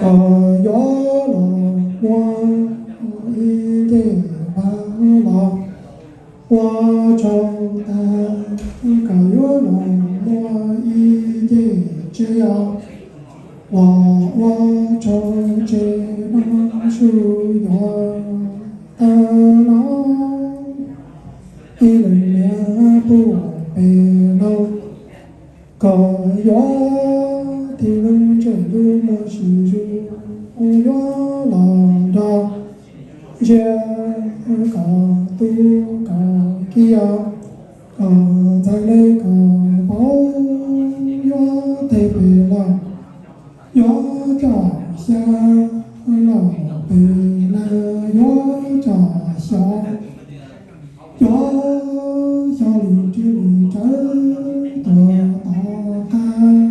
Koj yuav los muaj ib ncej vaj los ua tsaug tag, koj yuav los muaj ib ncej tsev os, los ua tsaug tsev no su yuav tag no. Ib leeg niam pub pem laug, koj yuav tig lub ntsej lub muag sis zus, yuav los nrog ntsia koj tub koj kiv, koj ntxhais le koj vauv, yuav tes pem laug, yuav coj xya laug pem laug, yuav coj xya, yuav xya li ris li rawv tuaj tom qab.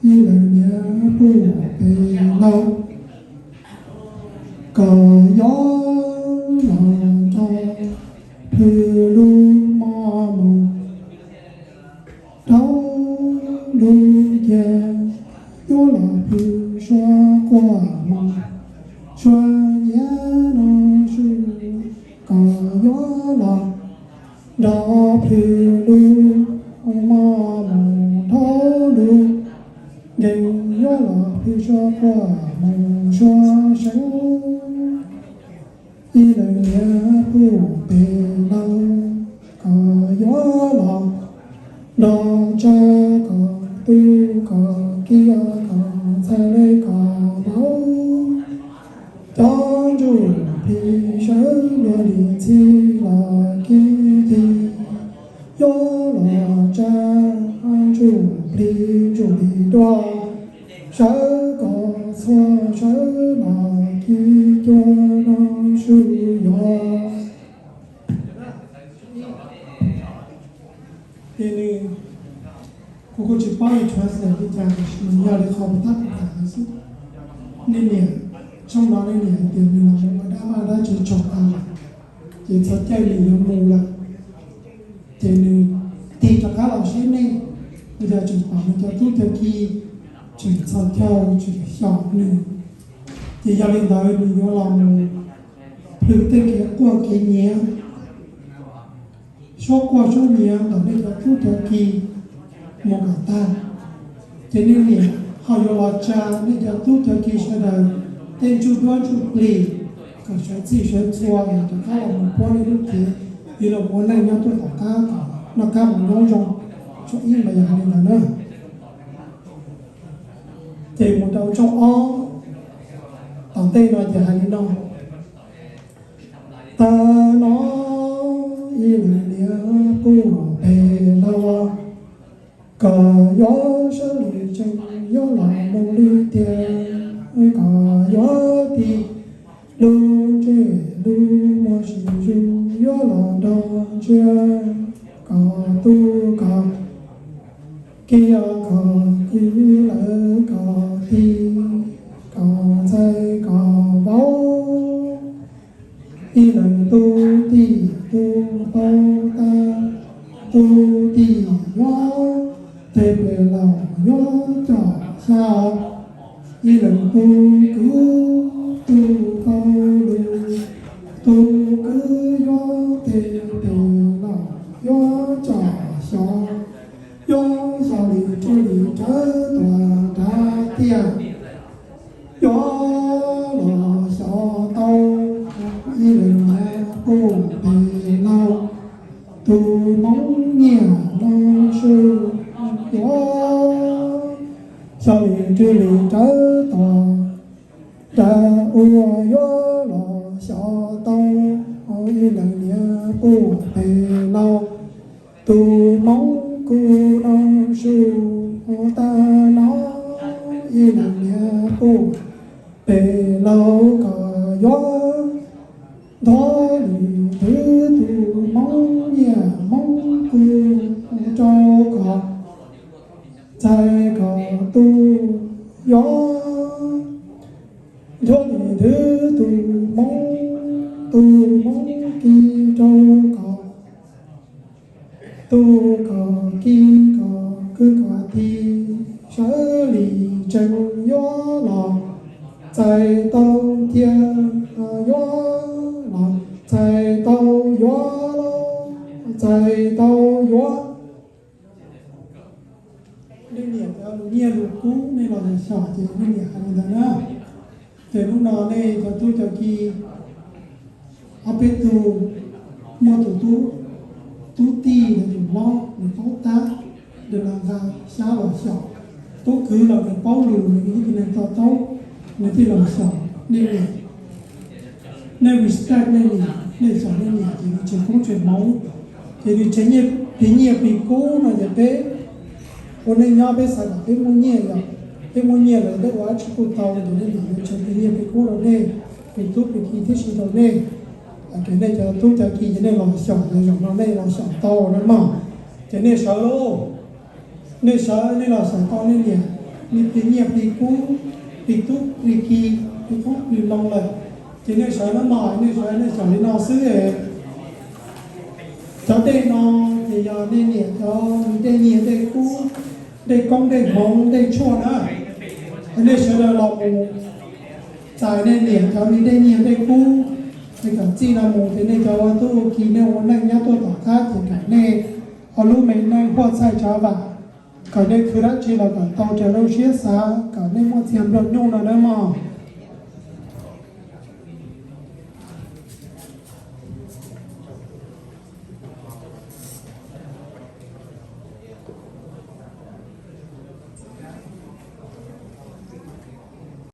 Ib leeg niam pub pem laug, koj yuav los nrog plhws lub mos mus rau lub ntiag, yuav los plhws suab quaj mus, suab nyiav no su, koj yuav los nrog plhws lub mos mus rau lub nkeeg, yuav los plhws suab quaj mus suab seev. Ib leeg niam pub pem laug, koj yuav los nrog ntsia koj tub koj kiv, koj ntxhais le koj vauv, cov ntsuj plig sawv luag li ntxhi los kiv ci, yuav los ntsia ntsuj plig ntsuj plig dua, sawv koj txhua sawv los kiv cua no su yuav. Ces nws, kuv kuj tsis paub nws translate li cas, tab sis nws yog li qhov kuv tab tom tham ntawd xwb. Nej niam, tshooj no nej niam hais tias nws los mus ua dab vaj dab tsev tsaug tas lawm, ces txhos caij nws yuav mus lawm, ces nws tig rov qab los saib nej, nws yog tseem pom nws cov tub cov ki tseem txhos caug tseem xyom nws, ces yog li ntawd nws yuav los mus plhws tej kev quaj kev nyiav, suab quaj suab nyiav ntawm nej cov tub cov ki mus kom tag. Ces nej niam ho yuav los tsa nej cov tub cov ki sawv daws tej ntsuj duab ntsuj plig kom sawv txhij sawv txhua es rov qab los mus puab nej lub cev, ib los ua neej nyob tuaj tom qab kom noj qab mus nyob zoo, tshooj ib mas yog hais li ntawd na. Ces mus rau tshooj ob tom ntej no ces hais li no: Tag no ib leeg niam pub pem laug, koj yuav sawv li tsev yuav los mus li tiag, koj yuav tig lub ntsej lub muag sis zus yuav los nrog ntsia koj tub koj kiv, koj kwv lawv koj tij, koj ntxhais koj vauv. Ib leeg tub tij tub tau tag, tub tij yuav tes pem laug yuav coj xya. Ib leeg tub kwv tub tau lus, tub kwv yuav tes pem laug yuav coj xya. Yuav xya li ris li rawv tuaj nrad tiaj, yuav los xyov tau ib leeg niam pub pem laug. Tus Hmoob nyiaj no su yuav xya li ris li rawv tuaj nrad ua, yuav los xyov tau ib leeg niam pub pem laug. Tus Hmoob kuv no su tag no ib leeg niam pub pem laug, koj yuav nthuav li twv tus Hmoob nyiaj Hmoob kub rau koj ntxhais koj tub, yuav nthuav li twv tus Hmoob, tus Hmoob kib rau koj tub koj kiv, koj kwv koj tij, sawv li tsev yuav los Txais tau thiab yuav los, txais tau yuav los, txais tau yuav. Nej niam cov lus nyiaj lus kub nej los xyom ces nej niam hais li ntawd na. Ces hnub no nej cov tub cov ki, ob peb tug, muaj tus tub, tub tij los tus hlob nws paub tab, nws los nqa xyab los xyaum. Tub kwv los nws paub lus, nws yog ib tug neeg to taub, nws thiaj los xyaum nej niam. Nej respect nej niam, nej xyaum nej niam ces nws tseem koob tseem hmoov, ces nws tseem plig nyiaj plig kub no ces peb ua neej nyob peb xav kom peb muaj nyiaj, yog peb muaj nyiaj lawm peb ua dab tsi kuj tau, ces nej niam yuav tseem plig nyiaj plig kub rau nej, plig tub plig ki tib si rau nej. Ces nej cov tub cov ki ces nej los xyaum, ces zaum no nej los xyaum tau na mog. Ces nej sawv lauj, nej sawv nej los xyaum tau nej niam, nej plig nyiaj plig kub, plig tub plig ki, plig koob plig loo lawm, ces nej sawv na mog, nej sawv nej xyaum li no xwb. Cov dej no ces yog nej niam cov dej nyiaj dej kub, dej koob dej hmoov dej tshuaj na. Nej sawv daws los mus txais nej niam cov dej nyiaj dej kub, es kom txij no mus ces nej cov ua tub ua ki nej ua neej nyob tuaj tom qab ces kom nej ua lub me neej huaj txhaij tsav vam, kom nej khwv dab tsi los kom tau raws lub siab xav, kom nej muaj txiag nplua nuj no na mog.